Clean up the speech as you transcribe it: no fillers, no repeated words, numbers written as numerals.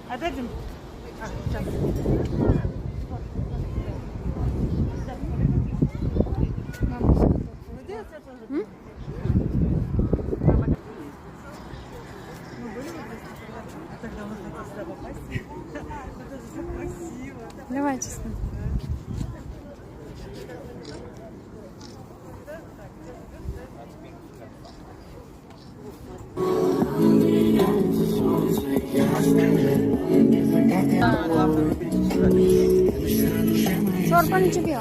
Отдадим. А, сейчас. Тогда мы хотим сюда попасть. Это же так красиво. Давай, честно. Шорпаны тебе.